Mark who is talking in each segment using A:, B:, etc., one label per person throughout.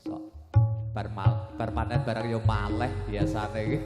A: Sok bar panen barang yo maleh biasane iki.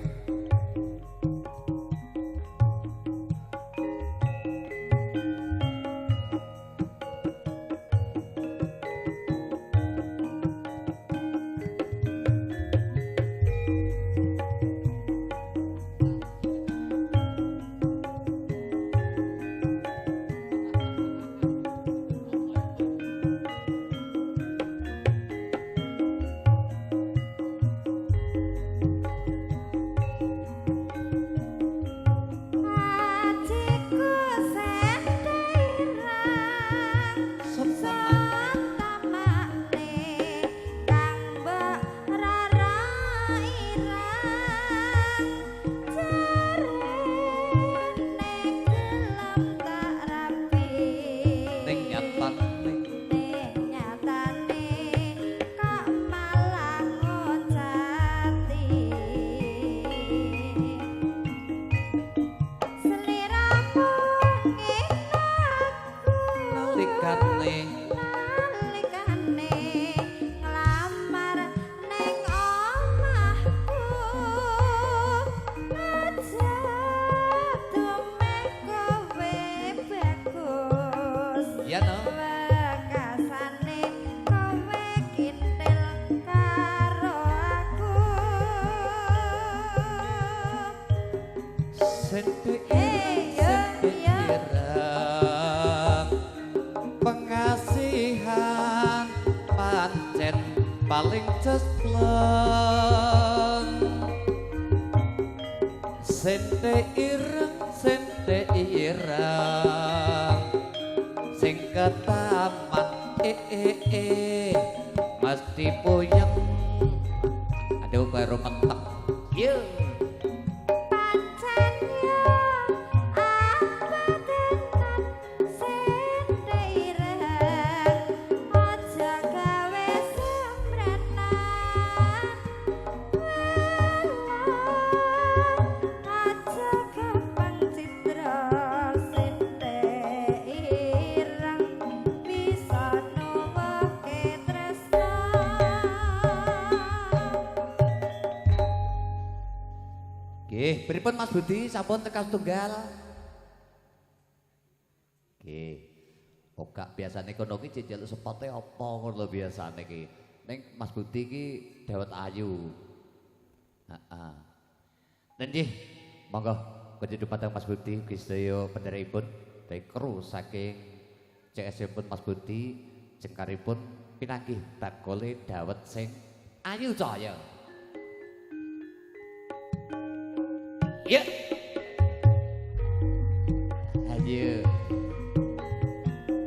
A: Pengasihan pancen paling cespleng. Sente ireng sing ketaman mesti puyeng. Aduh baru mentek. Yo. Nggih, pripun Mas Budi sampun tekas tunggal? Nggih. Ora biasane kono ki njaluk sepote apa ngono lho biasane ki. Ning Mas Budi ki dawet ayu. Heeh. Nen nggih, monggo kunjung dumateng Mas Budi ugi sedaya penderekipun dari kru saking CS-pun Mas Budi jengkaripun pinanggih bakole dawet sing ayu cahya. Ya. Ayo.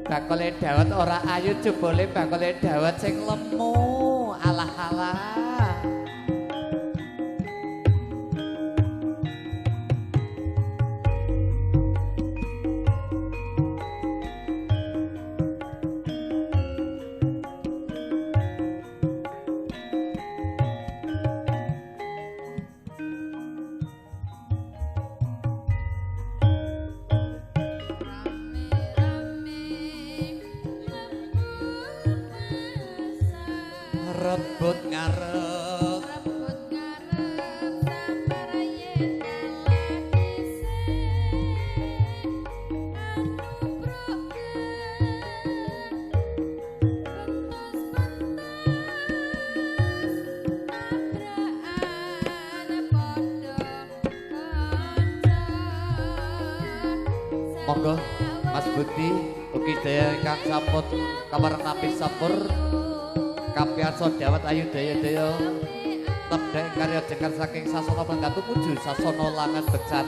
A: Bakole dawet ora ayu jebule bakole dawet sing lemu. Alah-alah. Rebut ngarep,
B: rebut ngarep sabar yen dalan dhisik anubruk bentus-bentus tabrakan padha kanca.
A: Monggo Mas Budi ugi daya ingkang sampun kamareng nampi sampur kapiyarsa dawet ayu daya-daya tebhek karya jengkar saking sasana penggantu puju sasana langan becan.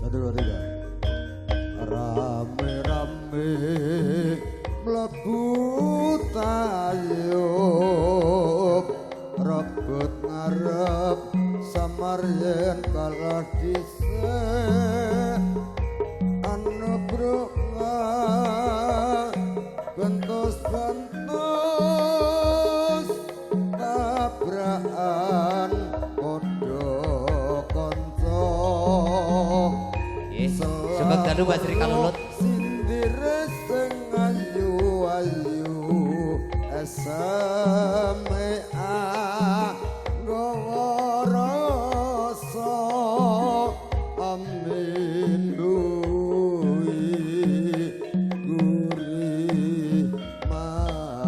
C: Satu, dua, tiga. Rame-rame Eseme mlebu tayub rebut ngarep samar yen kalah dhisik anubruk bentos-bentos tabrakan padha kanca.
A: Nggih, sugeng dalu Mbak Sri Kalulut.
C: Sindire sing ayu-ayu SMA nggawa rasa amin luwi gurih manis.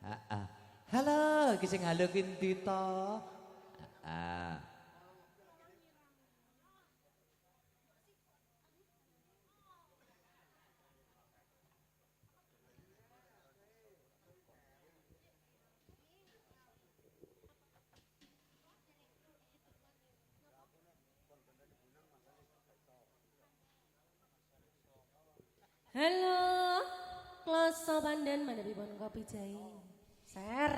A: Heeh. Halo, iki sing halo ki endi to? Heeh.
B: Halo, Kloso Pandan mandhapipun kopi jahe. Ser.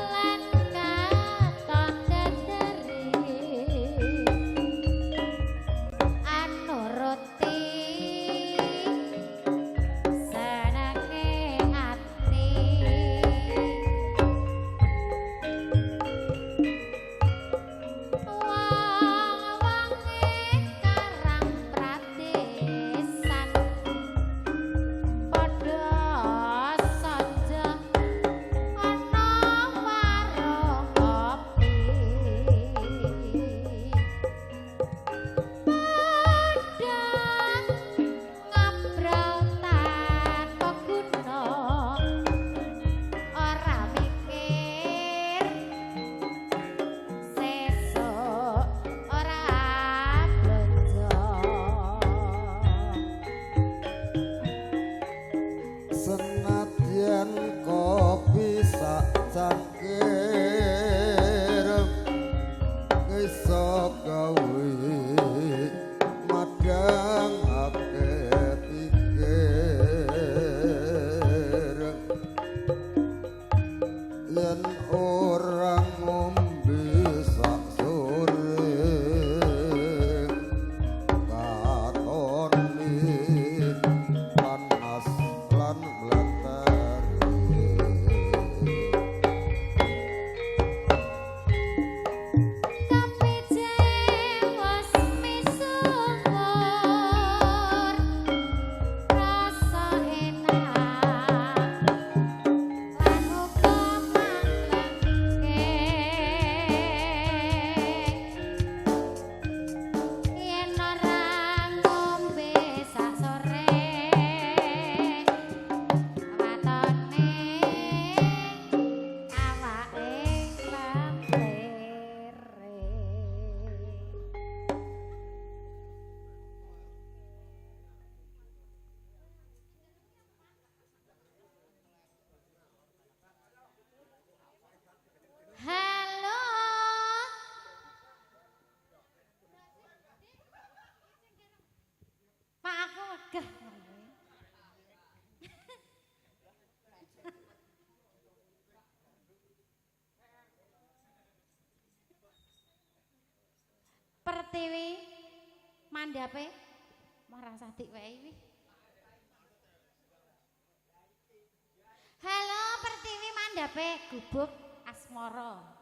D: Bulan katon Pertiwi mandhape marang sadik wae iki. Halo Pertiwi mandhape gubuk asmara.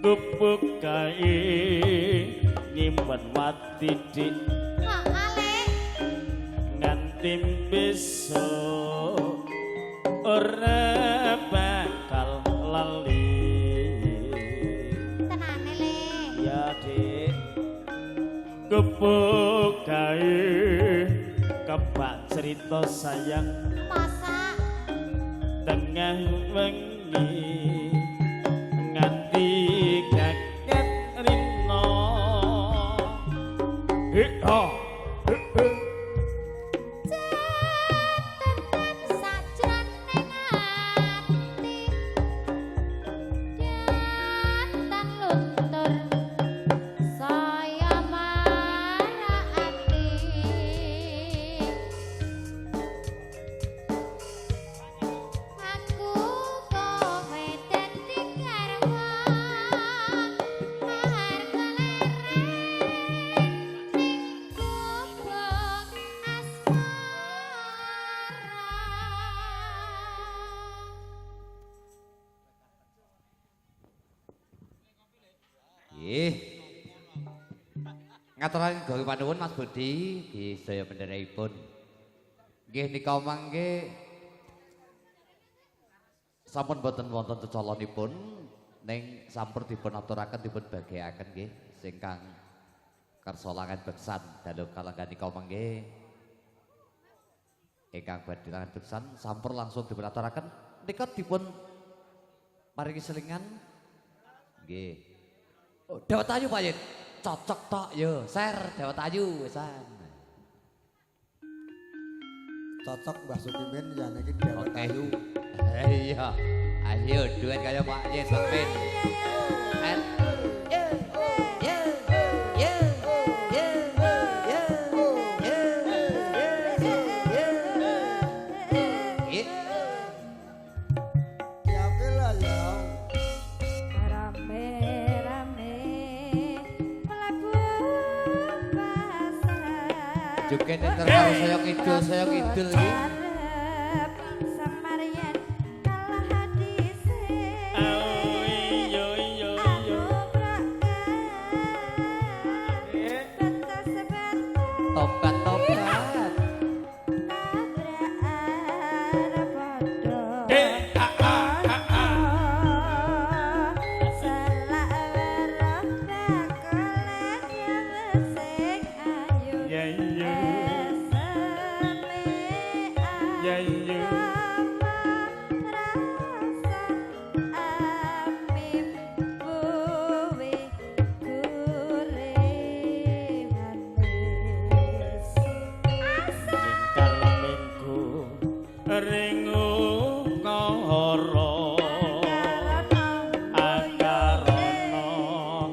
E: Gubuk kae nyimpen wati dik nganti besok ora bakal lali.
D: Tenane le.
E: Ya, Dik. Gubuk gawe kebak cerita sayang
D: Masa
E: tengah wengi nganti kaget rino. Hi-ha.
D: Tetep sajroning ati datan luntur saya marah ati. Aku kowe dadi garwa marga leren ning gubuk asmara.
A: Nggih. Ngaturaken gori panuwun Mas Budi di sedaya penderepipun. Nggih nika mangke sampun boten wonten tecolonipun ning sampun dipun aturaken dipun bageaken nggih sing kang kersa langan beksan dalu kalanggan nika mangke ingkang badhe langan beksan sampun langsung dipun aturaken nika dipun paringi selingan nggih. Oh, Dawet Ayu Pak Yin. Cocok tok yo, ser Dawet Ayu wisan.
C: Cocok Mbah Sukimin ya niki Dawet
A: Oke.
C: Ayu.
A: Iya. Ayo duet kaya Pak Yin Sukimin. En. Ye. Ye. Ye. Ye. Ye. Ye. Ye. Ye.
C: Ya oke lah ya.
F: Rame-rame mlebu pasar.
A: Joget enter karo saya kidul iki.
F: Arep Semar yen kalah dhisik.
E: Au iyo iyo iyo.
A: Tobat tobat.
E: Eh, a a a a. Ya iyo. Ya iyo. Lingkar minggu ringu ngoro akarana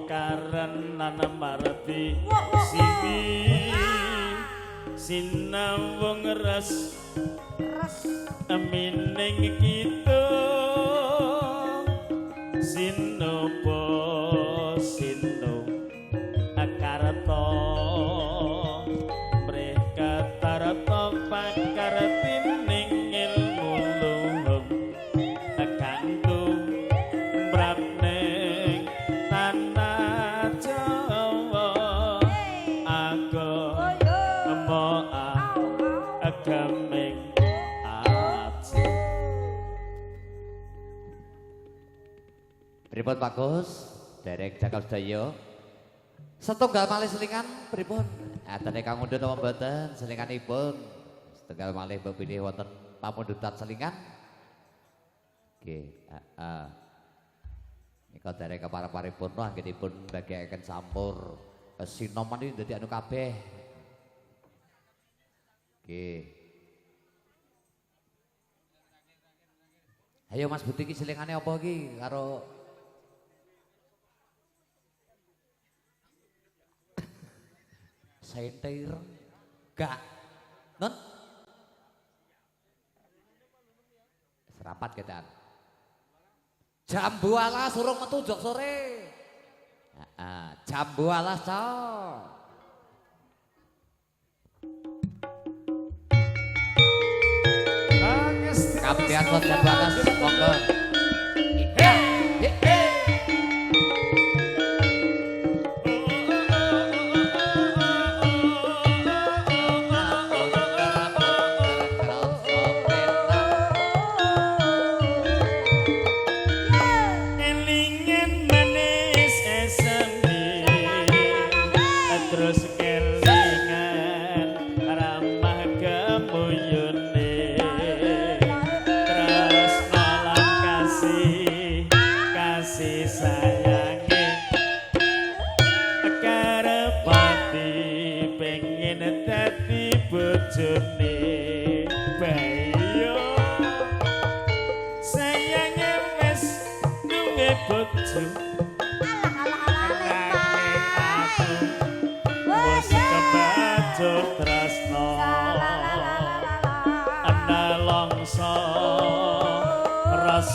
E: karenan marti siwi sinawung res mining kita sinopo sino akarta mrih katarta pakartining ilmu luhung kanggo mrapning tanah Jawa aku moa agaming aji.
A: Pripun Pak Gus? Derek cakap sedaya. Setunggal malih selingan pripun? Atene kang ngundut napa mboten selinganipun? Setunggal malih mbok pilih wonten pamundutan selingan. Nggih, heeh. Nika derek kepareng paripurna anggenipun mbagekaken sampur. Sinoman iki dadi anu kabeh. Nggih. Ayo Mas Budi iki selingane apa iki karo sentir gak non serapat ketan jambu alas urung metu jok sore. Heeh, jambu alas cok. Kabehan sot jambu alas monggo.
E: Elingen manis eseme terus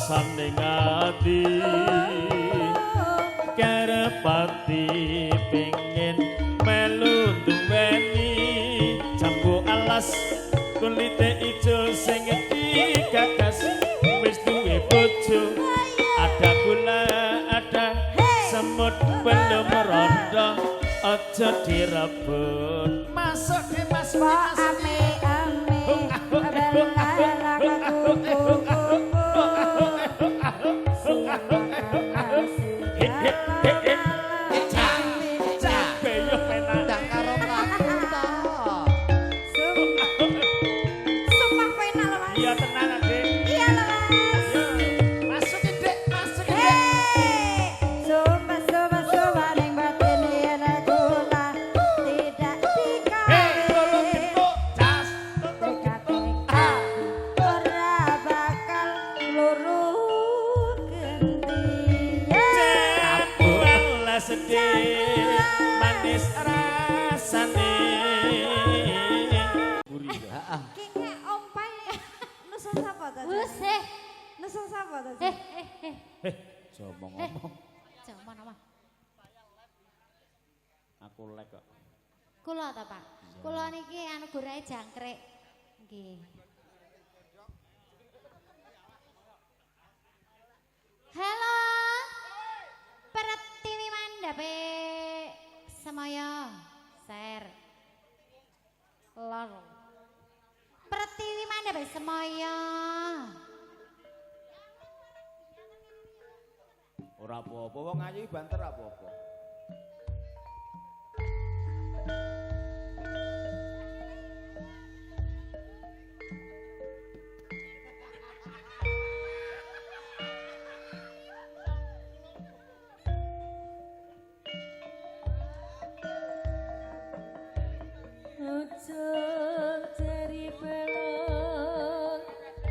E: Rasane ati kerepati pengin melu duweni jambu alas kulite ijo sing digagas wis duwe bojo ada gula ada semut belum rondo aja direbut masuk deh masuk
F: Ame ame Sumpah penak lho Mas.
E: Iya tenan Adik.
F: Iya lho Mas.
A: Masukin Dek, masukin Dek.
F: Hei, sumpah sumpah sumpah ning batin yen kula tidak dikawin.
A: Jas.
F: TK ora bakal luru genti.
E: Jambu alas sedih manis rasane.
F: Kiki ompai nusa sapa ta?
D: Wus eh
F: Nusa sapa ta?
D: eh eh eh.
A: Coba ngomong.
D: Coba nama.
E: Aku lek kok.
D: Kula ta, Pak. Kula niki anu gorae jangkrik. Nggih. Halo. Pertiwi mandhape semaya. Ser. Lor. Pertiwi mandhape semaya.
E: Ora apa-apa wong ayu banter apa-apa.
B: Ojo jeri pelong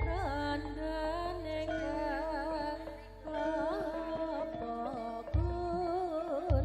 B: randane kang klopo kuning.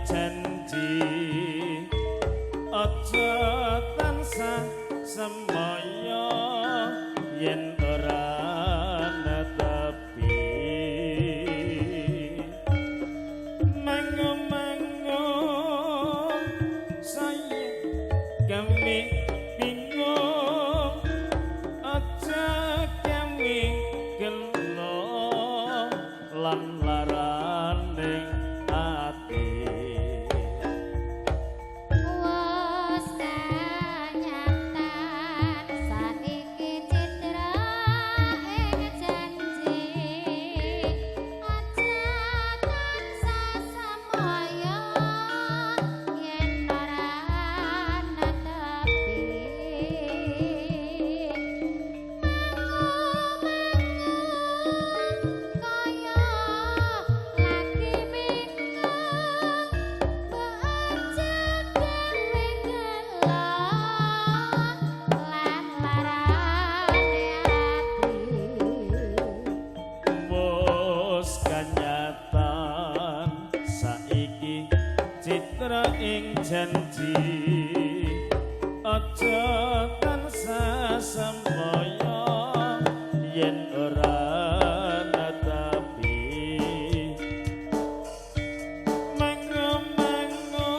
E: janji aja tansah semaya yen ora netepi mangu-mangu saya kami bingung aja kami gelo lan laraning ati.
D: Wes kanyatan saiki citra ing janji aja tansah semaya yen ora netepi mangu-mangu kaya lagi bingung aja gawe gelo lan larane ati.
E: Wes kanyatan saiki citra ing janji aja tansah semaya yen ora netepi mangu-mangu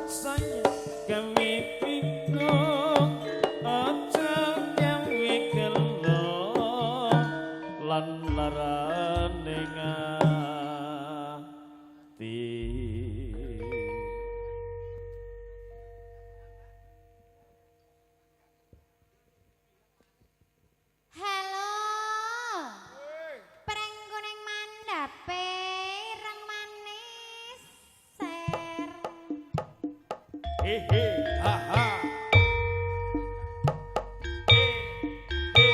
E: saya gawe bingung aja gawe gelo lan larane ati.
D: Halo. Preng kuning mandhape ireng manis ser.
E: Hehe ha ha. He he.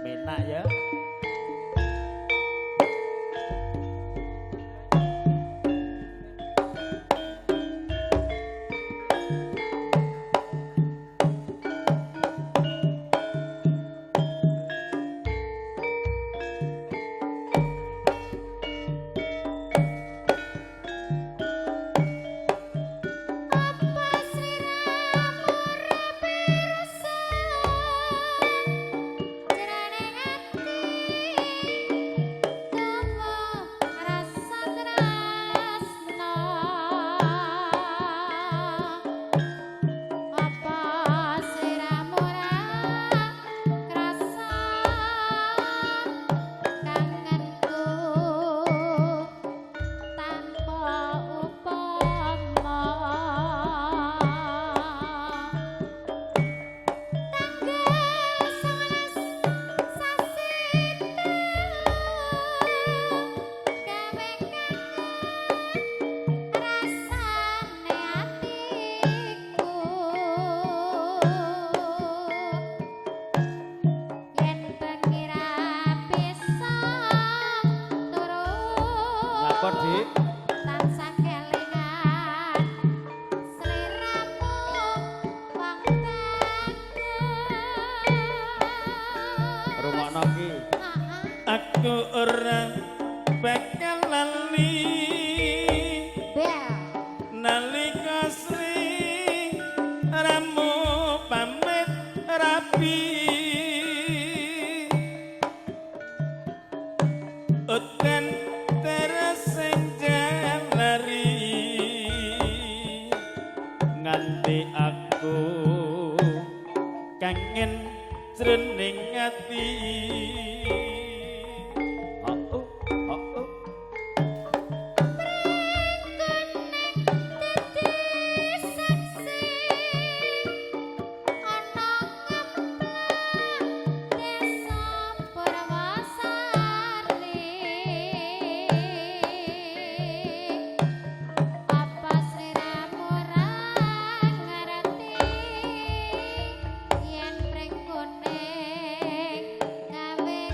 E: Menak ya.
D: Apa sliramu ora pirsa jroning ati tuwa rasa tresna. Apa sliramu ora krasa kangenku tanpa upama. Tanggal 19 sasi telu gawe kangen rasane atiku. Yen bengi ra bisa turu
E: Ngapa, Dik?
D: Tansah kelingan sliramu wong teges.
E: Rungokno ki. Aku ora bakal lali
D: Bel.
E: nalika sri ramu pamit rapi udan terus sing jalari nganti aku kangen jroning ati. Oh, oh, oh, oh.
D: Kuning dadi saksi ana ngeplak desa Purwasari. Apa sliramu ora ngerti yen pring kuning gawe kangen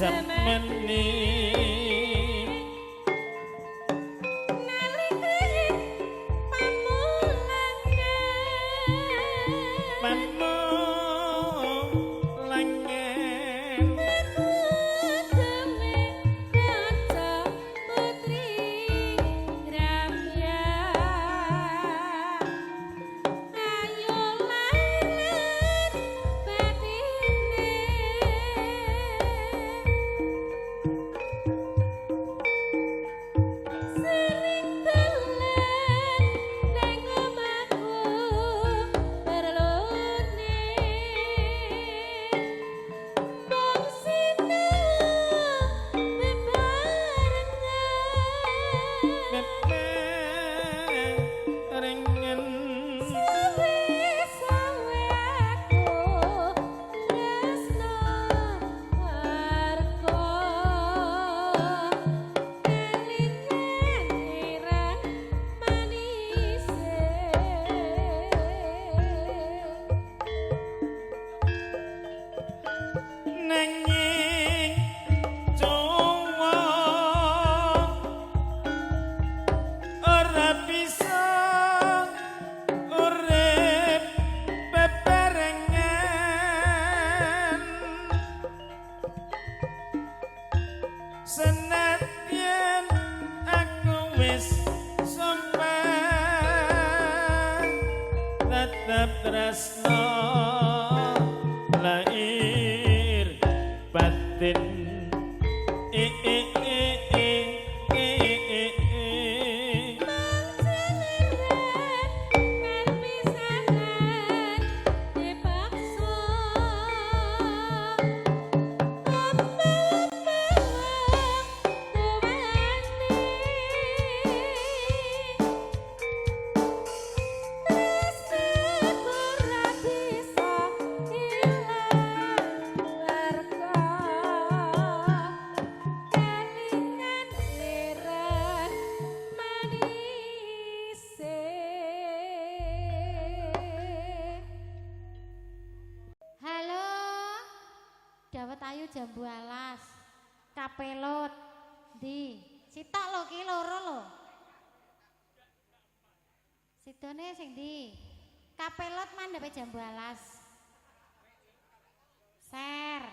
E: jamani senadyan aku wis sumpah tetep tresno lahir batin e e e e e e e
D: Dawet ayu jambu alas, kapelot, di, sitok lho ki loro lho. Sidone sing di, kapelot mandhepe jambu alas. Ser.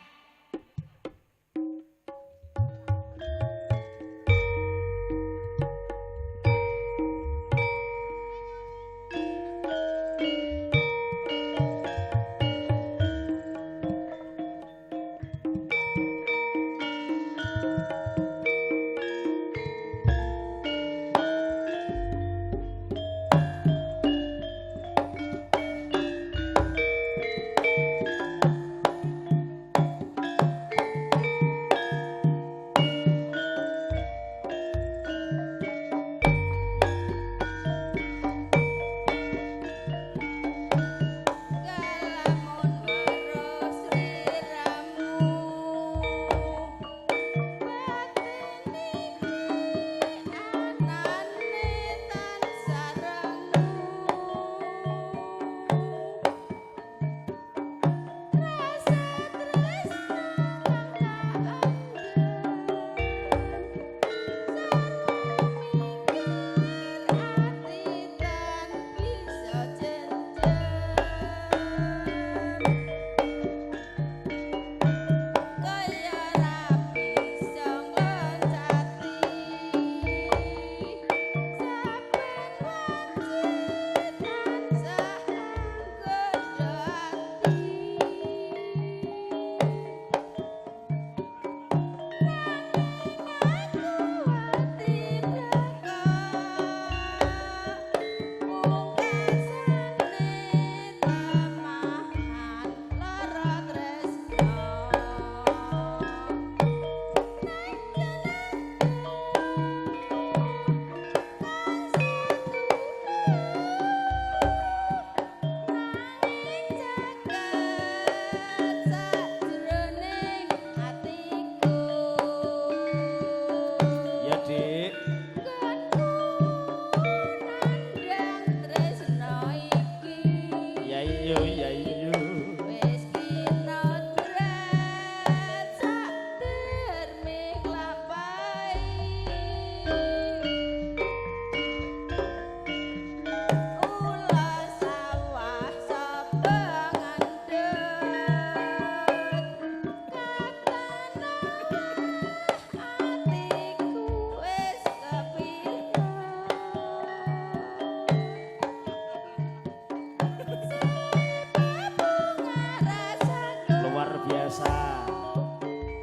E: biasa.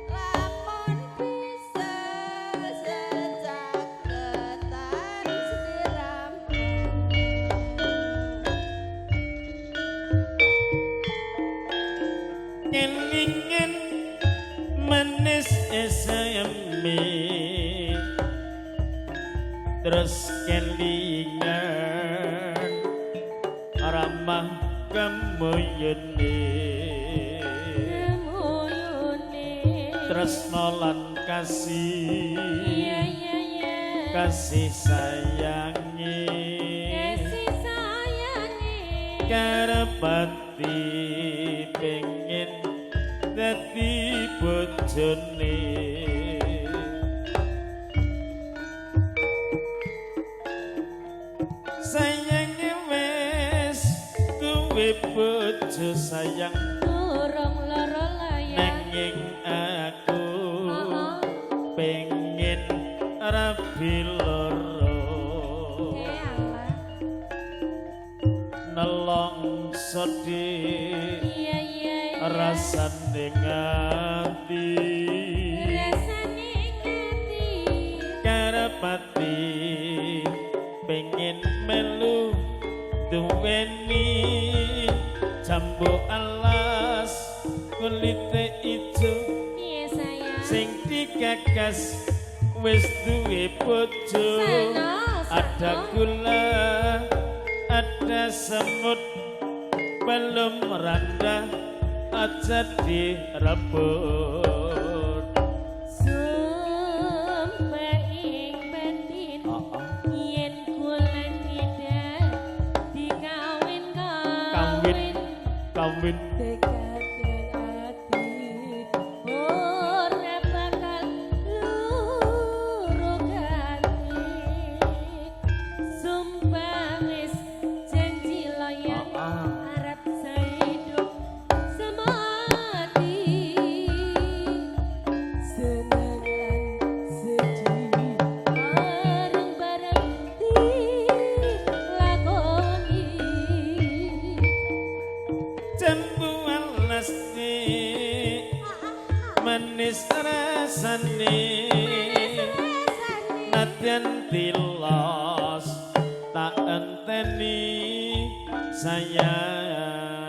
F: Lamun bisa secaketan sliramu.
E: Kelingan manis eseme terus kelingan ramah kemuyune
B: Kemuyune.
E: tresno lan kasih
B: Iya iya iya.
E: kasih sayangi
B: Kasih sayangi.
E: karepati pengen dadi bojone sayange wis duwe bojo sayang
B: Durung loro layang.
E: nanging aku
B: Heeh.
E: pengen rabi loro
B: Eh Allah.
E: nelongso dik
B: Iya iya iya.
E: rasane ngati
B: Rasane ngati.
E: karepati pengen melu duweni jambu alas kulite ijo
B: Piye sayang?
E: sing digagas wis duwe bojo
B: Seno, seno.
E: ada gula ada semut belum randa aja direbut
B: Sumpah ing batin yen kula tidak dikawin
E: Kawin. Kawin
B: tekad dan ati ora bakal luru ganti. Sumpah wis janji loyang arep sehidup semati. Seneng lan sedih bareng-bareng dilakoni.
E: Jambu alas dik manis rasane nadyan tilos tak enteni sayang.